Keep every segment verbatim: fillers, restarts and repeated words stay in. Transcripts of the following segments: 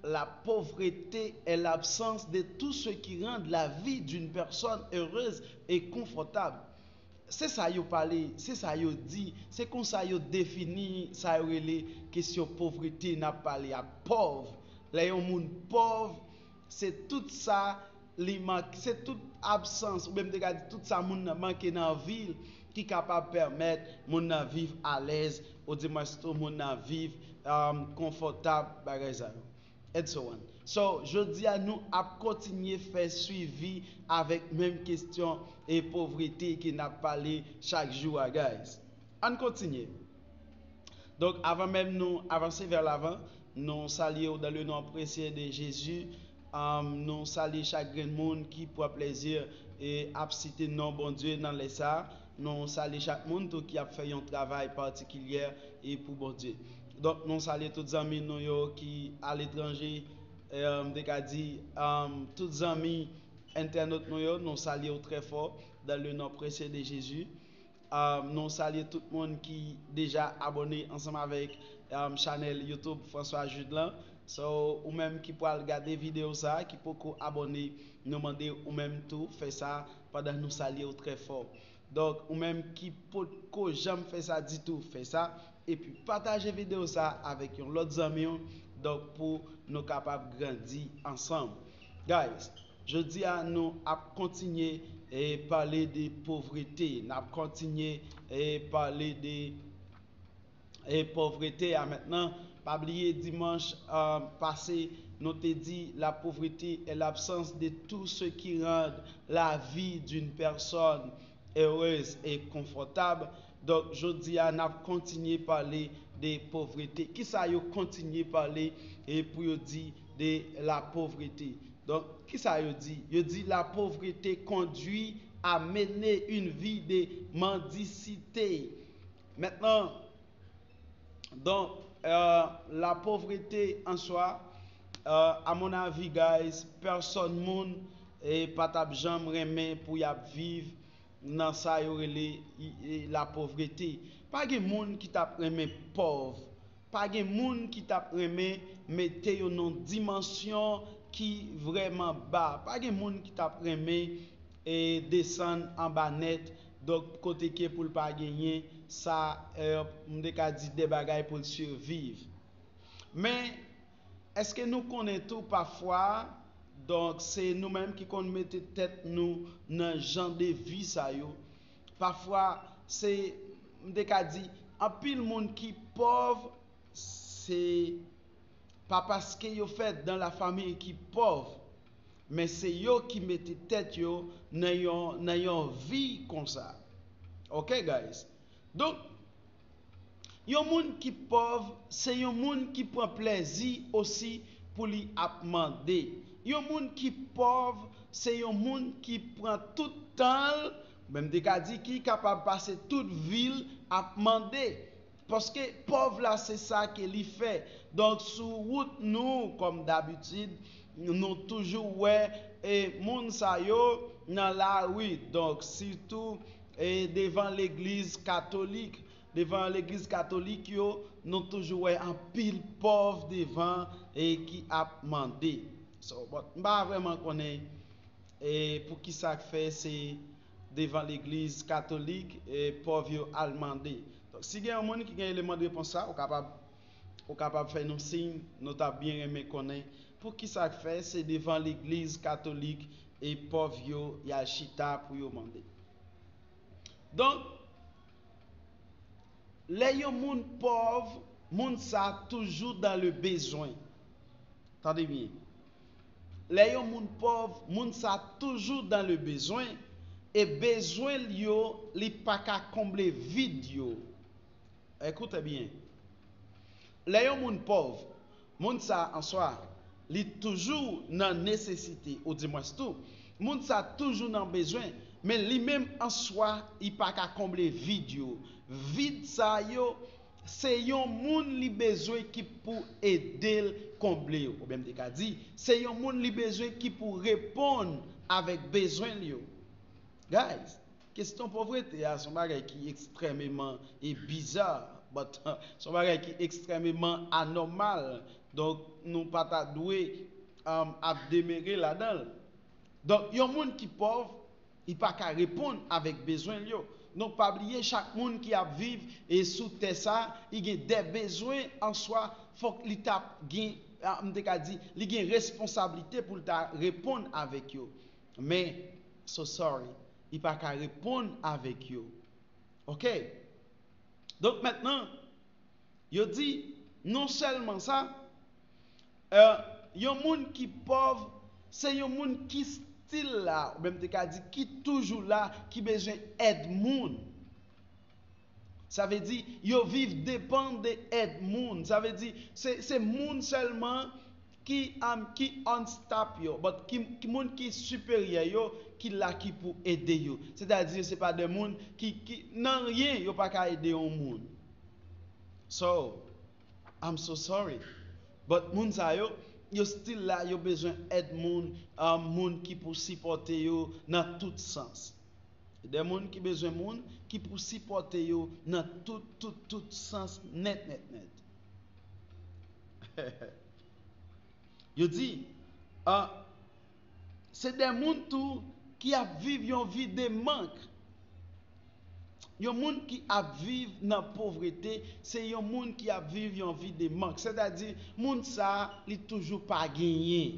La pauvreté est l'absence de tout ce qui rend la vie d'une personne heureuse et confortable. Se sa yo pale, se sa yo di, se konsa yo defini sa yo rele kesyon povrete n ap pale a, pòv. Lè yon moun pòv, se tout sa li manke, se tout absans, oubyen m te ka di tout sa moun nan manke nan vi l ki kapab pèmèt moun nan viv alèz, oudimwens tou moun nan viv, um, konfòtab, bagay sa yo, and so on. So, jodi a nou ap kontinye fè swivi avèk menm kesyon e povrete ke n ap pale chak jou a, guys. Ann kontinye. Donk, avan menm nou avanse vè lavan, nou salye w dans le nom précieux de Jésus. Um, nou salye chak grenn moun ki pran plezi e ap site non Bondye nan lè sa a. Nou salye chak moun tou ki ap fè yon travay patikilyè e pou Bondye. Donk, nou salye tout zanmi nou yo ki aletranje, um, m te ka di, um, tout zanmi entènot nou yo, nou salye w trè fò dans le nom précieux de Jésus. Um, nou salye tout moun ki deja abòne ansanm avèk, um, chanèl YouTube François Jude lan. So, ou menm ki pral gade videyo sa a, ki poko abòne, nou mande ou menm tou fè sa pandan nou salye w trè fò. Donk, ou menm ki potko janm fè sa ditou, fè sa. Epi pataje videyo sa a avèk yon lòt zanmi w, donk, pou nou kapab grandi ansanm. Guys, jodi a nou ap kontinye e pale de povrete. N ap kontinye e pale de e povrete a mentnan. Pa bliye dimanch, euh, pase, nou te di la pauvreté est l'absence de tout ce qui rend la vie d'une personne heureuse et confortable. Donk, jodi a, n ap kontinye pale de povrete. Kisa yo kontinye pale e pou yo di de la pauvreté? Donk, kisa yo di? Yo di la pauvreté conduit à mener une vie de mendicité. Mentnan, donk, euh, la pauvreté en soi, euh, à mon avis, guys, pèsòn moun e pa t ap janm renmen pou y ap viv nan sa yo rele i- i- la pauvreté. Pa gen moun ki t ap renmen pòv. Pa gen moun ki t ap renmen mete yo nan dimansyon ki vrèman ba. Pa gen moun ki t ap renmen e desann anba nèt, donk kote ke pou l pa genyen sa, eh, m te ka di de bagay pou l siviv. Men, èske nou konnen tou pafwa, donk se nou menm ki konn mete tèt nou nan jan de vi sa yo? Pafwa, se, m te ka di, anpil moun ki pòv, se pa paske yo fèt dans la famille ki pòv, men se yo ki mete tèt yo nan yon, nan yon vi konsa. Ok, guys? Donk, yon moun ki pòv, se yon moun ki pran plèzi osi pou li ap mande. Yon moun ki pòv, se yon moun ki pran tout tan l, menm te ka di ki kapab pase tout vi l ap mande. Paske pòv la, se sa ke li fè. Donk, sou wout nou, kòm dabitid, nou toujou wè e moun sa yo nan lari. Donk, sitou e devan legliz katolik. Devan legliz katolik yo, nou toujou wè anpil pòv devan e ki ap mande. So, but, m pa vrèman konnen e pou ki sa k fè se devan legliz katolik e pòv yo al mande. Donk, si gen yon moun ki gen eleman de repons sa, ou kapab, ou kapab fè nou siy, nou t ap byen renmen konnen pou ki sa k fè se devan legliz katolik e pòv yo y al chita pou yo mande. Donk, lè yon moun pòv, moun sa toujou dans le besoin. Tande byen. Lè yon moun pòv, moun sa toujou dans le besoin, e bezwen l yo, li pa ka konble vid yo. Ekoute byen. Lè yon moun pòv, moun sa an swa, li toujou nan nesesite, oudimwens tou, moun sa toujou nan bezwen, men li menm an swa, li pa ka konble vid yo. Vid sa yo, se yon moun li bezwen ki pou ede l konble yo. Oubyen m te ka di, se yon moun li bezwen ki pou reponn avèk bezwen l yo. Guys, kesyon povrete a se yon bagay ki ekstrèmeman e biza. But se yon bagay ki ekstrèmeman anòmal. Donk, nou pa ta dwe um, ap demere ladan l. Donk, yon moun ki pòv, li pa ka reponn avèk bezwen l yo. Donk, pa bliye, chak moun ki ap viv e sou tè sa, li gen de bezwen an swa, fòk li t ap gen, ah, m te ka di, li gen responsablite pou l ta reponn avèk yo. Men, so sorry, li pa ka reponn avèk yo. Ok? Donk mentnan, yo di, non sèlman sa, euh, yon moun ki pòv, se yon moun ki still la, oubyen m te ka di ki toujou la, ki bezwen èd moun. Sa vle di, yo viv depann de èd moun. Sa vle di, se, se moun sèlman ki, um, ki on top yo, but ki, ki moun ki siperyè yo, ki la ki pou ede yo. Sètadi, se pa de moun ki, ki nan ryen, yo pa ka ede yon moun. So, I'm so sorry. But moun sa yo, yo still la, yo bezwen èd moun, um, moun ki pou sipòte yo nan tout sans. De moun ki bezwen moun ki pou sipòte yo nan tout, tout, tout sans nèt, nèt, nèt. Yo di, ah, se de moun tou ki ap viv yon vi de mank. Yon moun ki ap viv nan povrete, se yon moun ki ap viv yon vi de mank. Sètadi, moun sa a, li toujou pa genyen.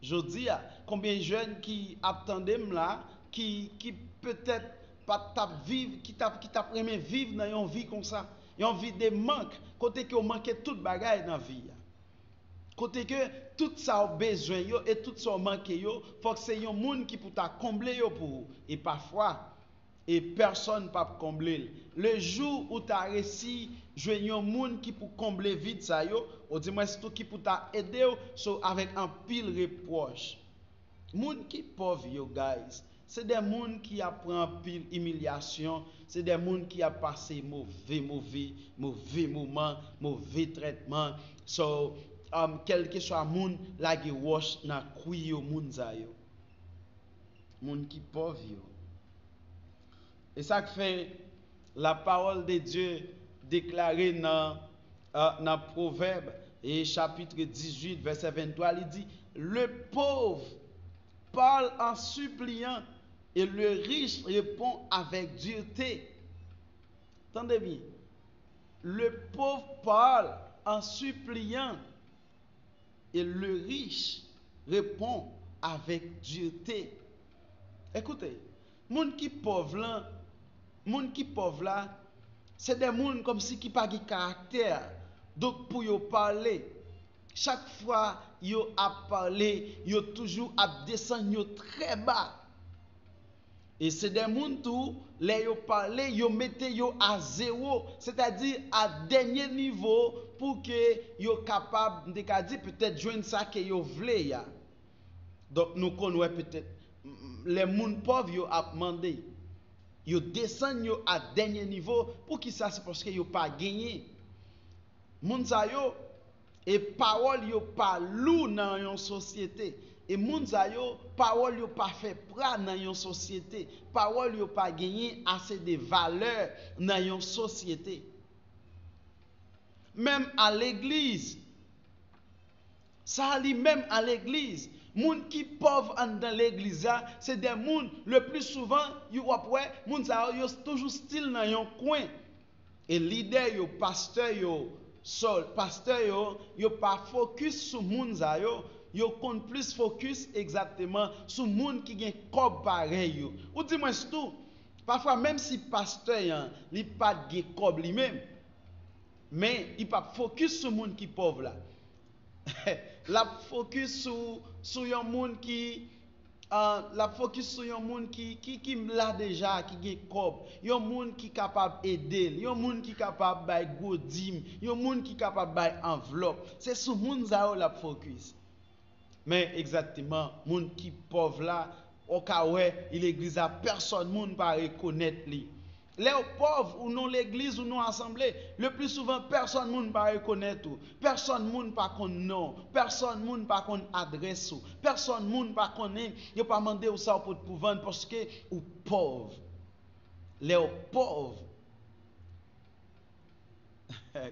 Jodi a, konbyen jèn ki ap tande m la, ki, ki petèt pa t ap viv, ki t ap, ki t ap renmen viv nan yon vi konsa, yon vi de mank, kote ke w manke tout bagay nan vi a. Kote ke tout sa w bezwen yo e tout sa w manke yo, fòk se yon moun ki pou ta konble yo pou ou. E pafwa, e pèsonn p ap konble l. Le jou ou ta resi jwenn yon moun ki pou konble vid sa yo, odimwens tou ki pou ta ede w, so avèk anpil repwòch. Moun ki pòv yo, guys, se de moun ki ap pran anpil imilyasyon, se de moun ki ap pase move, move, move moman, move trètman. So, um, kèlkeswa moun lage wòch nan kwi yo, moun sa yo. Moun ki pòv yo. E sa k fè la parole de Dieu deklare nan, euh, nan Pwovèb e chapit dizuit, vèsè venntwa, li di, le pauvre parle en suppliant et le riche répond avec dureté. Tande byen. Le pauvre parle en suppliant et le riche répond avec dureté. Écoutez, moun ki pòv lan, moun ki pòv la, se de moun kòmsi ki pa gen karaktè. Donk pou yo pale, chak fwa yo ap pale, yo toujou ap desann yo trè ba. E se de moun tou, lè yo pale, yo mete yo a zewo, sètadi a dènye nivo, pou ke yo kapab, m te ka di, petèt jwenn sa ke yo vle a. Donk, nou konn wè petèt, m, m, lè moun pòv yo ap mande, yo desann yo a dènye nivo. Poukisa? Se paske yo pa genyen. Moun sa yo, e pawòl yo pa lou nan yon sosyete. E moun sa yo, pawòl yo pa fè pra nan yon sosyete. Pawòl yo pa genyen ase de valè nan yon sosyete. Menm a legliz, sa li menm a legliz, moun ki pòv anndan legliz la, se de moun, le pli souvan, yo w ap wè, moun sa yo, yo toujou still nan yon kwen. E lidè yo, pastè yo, sòl, pastè yo, yo pa fokis sou moun sa yo, yo konn plis fokis egzakteman sou moun ki gen kòb parèy yo. Oudimwens tou, pafwa menm si pastè an, li pa t gen kòb li menm, men li p ap fokis sou moun ki pòv la. L ap fokis sou, sou yon moun ki, ah, l ap fokis sou yon moun ki, ki, ki la deja, ki gen kòb, yon moun ki kapab ede l, yon moun ki kapab bay gwo dim, yon moun ki kapab bay anvlòp. Se sou moun sa yo l ap fokis. Men egzakteman, moun ki pòv la, ou ka wè, legliz la, pèsòn moun pa rekonèt li. Lè w pòv, ou nan legliz, ou nan asanble, le pli souvan, pèsòn moun pa rekonèt ou. Pèsòn moun pa konn non w. Pèsòn moun pa konn adrès ou. Pèsòn moun pa konnen, yo pa mande w sa w pot pou vann paske ou pòv. Lè w pòv,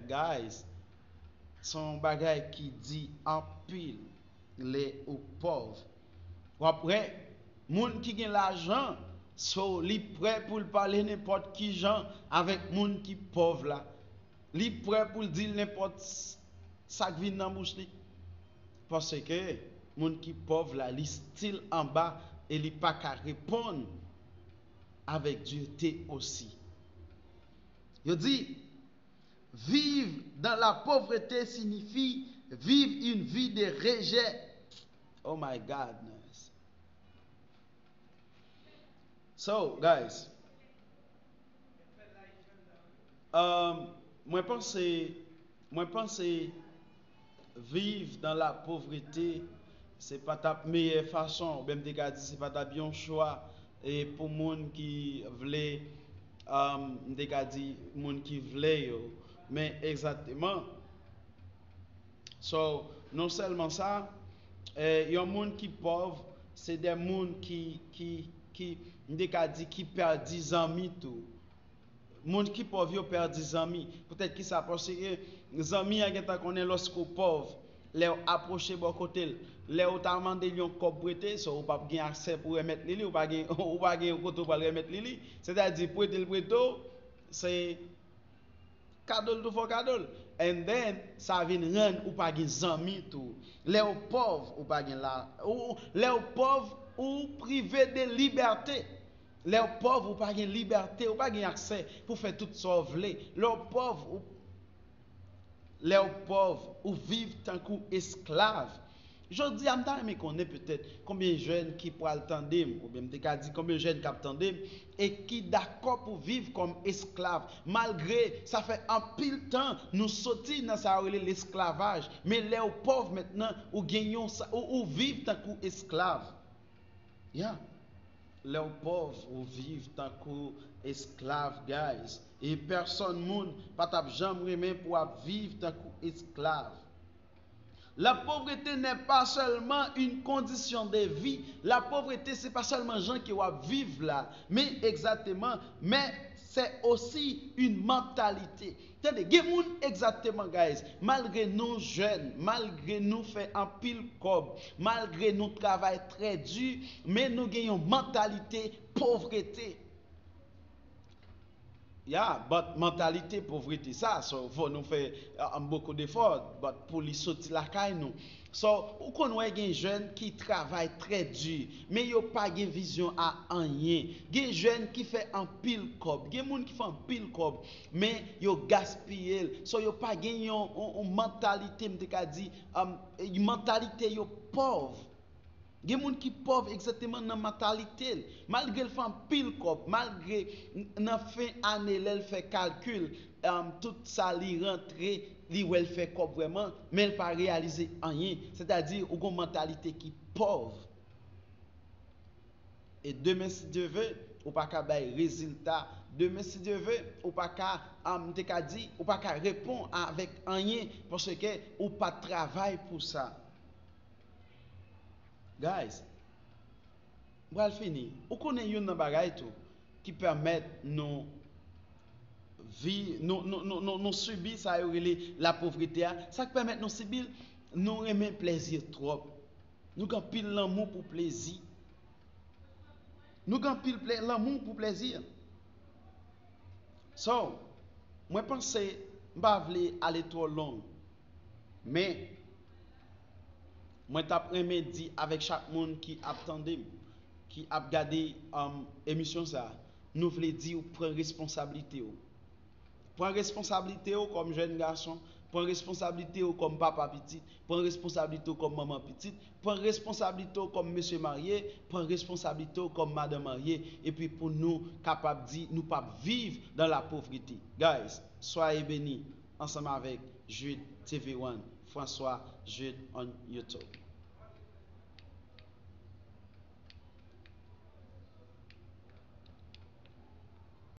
Guys, se yon bagay ki di anpil lè ou pòv. W ap wè, moun ki gen lajan, so li prè pou l pale nenpòt ki jan avèk moun ki pòv la. Li prè pou l di l nenpòt s- sa k vin nan bouch li. Paske moun ki pòv la, li still anba e li pa ka reponn avèk dirte osi. Yo di, vivre dans la pauvreté signifie vivre une vie de rejet. Oh my goodness. So, guys, um, mwen panse, mwen panse viv dans la pauvreté, se pa t ap meyè fason, oubyen m te ka di se pa t ap yon chwa e pou moun ki vle, um, m te ka di moun ki vle yo, men egzakteman. So, non sèlman sa, eh, yon moun ki pòv, se de moun ki, ki, ki, m te ka di, ki pèdi zanmi tou. Moun ki pòv yo pèdi zanmi. Poutèt ki sa? Paske zanmi an gentan konnen lòske w pòv, lè w apwoche bò kote l, lè w ta mande l yon kòb prete, so ou p ap gen aksè pou remèt li li, ou pa gen, ou pa gen yon kote w pral remèt li li. Sètadi, prete l prete w, se kado l tou fò kado l. And then, sa vin rann ou pa gen zanmi tou. Lè w pòv, ou pa gen la, ou, lè w pòv, ou prive de libète. Lè w pòv, ou pa gen libète, ou pa gen aksè pou fè tout sa w vle. Lè w pòv, ou, lè w pòv, ou viv tankou esklav. Jodi a, m ta renmen konnen petèt konbyen jèn ki pral tande m, oubyen m te ka di konbyen jèn k ap tande m, e ki dakò pou viv kòm esklav, malgre sa fè anpil tan nou soti nan sa yo rele lesklavaj, men lè w pòv mentnan, ou gen yon sa, ou, ou viv tankou esklav. Ya. Lè w pòv, ou viv tankou esklav, guys. E pèsonn moun pa t ap janm renmen pou w ap viv tankou esklav. La pauvreté n'est pas seulement une condition de vie. La pauvreté, se pa sèlman jan ke w ap viv la, men egzakteman, men c'est aussi une mentalité. Tande, gen moun egzakteman, guys, malgre nou jèn, malgre nou fè anpil kòb, malgre nou travay trè di, men nou gen yon mantalite povrete. Ya, but mantalite povrete sa, so, fò nou fè, uh, um, beaucoup d'efforts, but pou li soti lakay nou. So, ou konn wè gen jèn ki travay trè di, men yo pa gen vizyon a anyen. Gen jèn ki fè anpil kòb, gen moun ki fè anpil kòb, men yo gaspiye l. So, yo pa gen yon, yon, yon mantalite, m te ka di, um, mantalite yo pòv. Gen moun ki pòv egzakteman nan mantalite l. Malgre l fè anpil kòb, malgre n- nan fen ane lè l fè kalkil, um, tout sa li rantre, li wè l fè kòb vrèman, men l pa reyalize anyen. Sètadi, ou gon mantalite ki pòv. E demen, si Dye ve, ou pa ka bay rezilta. Demen, si Dye ve, ou pa ka, um, m te ka di, ou pa ka reponn avèk anyen, paske ou pa t travay pou sa. Guys, m pral fini. Ou konnen youn nan bagay tou ki pèmèt nou vi, nou, nou, nou, nou, nou sibi sa yo rele lapovrete a. Sa k pèmèt nou sibi l, nou renmen plèzi twòp. Nou gen anpil lanmou pou plezi. Nou gen anpil plè- lanmou pou plezi. So, mwen panse, m pa vle ale twò long, men mwen t ap renmen di avèk chak moun ki ap tande m, ki ap gade, um, emisyon sa a, nou vle di w pran responsablite w. Pran responsablite w kòm jèn gason, pran responsablite w kòm papa pitit, pran responsablite w kòm manman pitit, pran responsablite w kòm mesye marye, pran responsablite w kòm madanm marye, epi pou nou kapab di nou p ap viv dans la pauvreté. Guys, soyez bénis ansanm avèk Jude T V One, François Jude on YouTube.